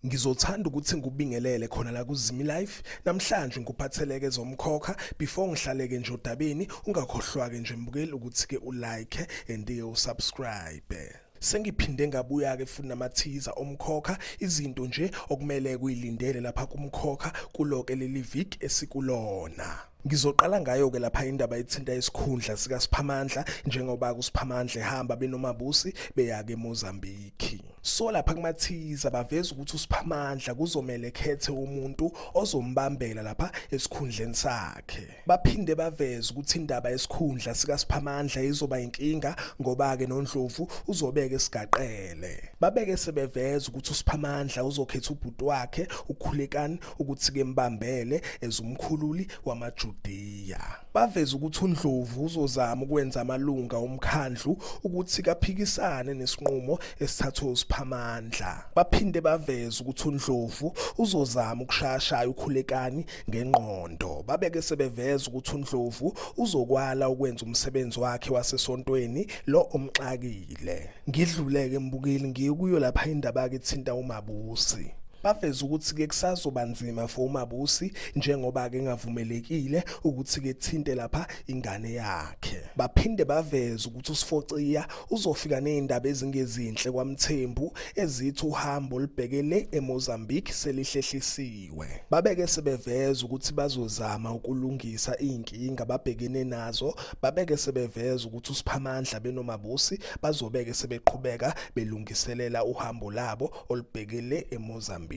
Ngizothanda ukuthi ngikubingelele khona la kuZimi Life namhlanje ngikuphatheleke ezomkhokha before ngihlaleke nje odabeni ungakhohlwa-ke nje mbukeli ukuthi-ke ulike and-ke usubscribe. Sengiphinde ngabuya-ke futhi namathiza omkhokha izinto nje okumele kuyilindele lapha kumkhokha kuloke leli viki esikulona. Ngizoqala ngayo-ke lapha indaba ethinta isikhundla sikaSiphamandla njengoba kuSiphamandla ehamba benoMabusi beyake eMozambique. So lapha kumathiza baveza ukuthi uSiphamandla kuzomele khethe umuntu ozombambela lapha esikhundleni sakhe. Baphinde baveza ukuthi indaba yesikhundla sikaSiphamandla izoba inkinga ngoba-ke noNdlovu uzobeke esigaqele. Babeke sebeveza ukuthi uSiphamandla uzokhetha ubhuti wakhe uKhulekani ukuthi kembambele ezumkhululi wamaJudiya. Baveza ukuthi uNdlovu uzozama ukwenza amalunga omkhandlu ukuthi kaphikisane nesinqumo esithathwe uSiphamandla. Baphinde baveza ukuthi uNdlovu uzozama ukushayashaya uKhulekani ngengqondo. Babeke sebeveza ukuthi uNdlovu uzokwala ukwenza umsebenzi wakhe wasesontweni lo omxakile. Ngidluleke mbukeli ngiye kuyo lapha indaba ke ethinta uMabusi. Baveza ukuthi-ke kusazoba nzima for uMabusi njengoba-ke engavumelekile ukuthi-ke thinte lapha ingane yakhe. Baphinde baveza ukuthi uSifociya uzofika nezindaba ezingezinhle kwaMthembu ezithi uhambo olubheke le eMozambique selihlehlisiwe. Babeke sebeveza ukuthi bazozama ukulungisa izinkinga ababhekene nazo, babeke sebeveza ukuthi uSiphamandla benoMabusi bazobeke sebeqhubeka belungiselela uhambo labo olubheke le eMozambique.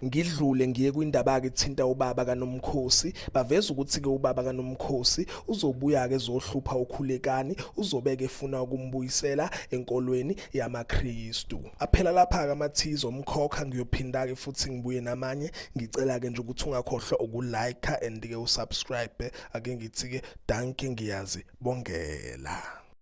Ngidlule ngiye kwindaba-ke ethinta ubaba kaNomkhosi. Baveza ukuthi-ke ubaba kaNomkhosi uzobuya-ke ezohlupha uKhulekani, uzobeke efuna ukumbuyisela enkolweni yamaKristu. Aphela lapha-ke amathiza omkhokha, ngiyophinda-ke futhi ngibuye namanye. Ngicela-ke nje ukuthi ungakhohlwa ukulike and-ke usubscribe. Ake ngithi-ke dankie ngiyazibongela.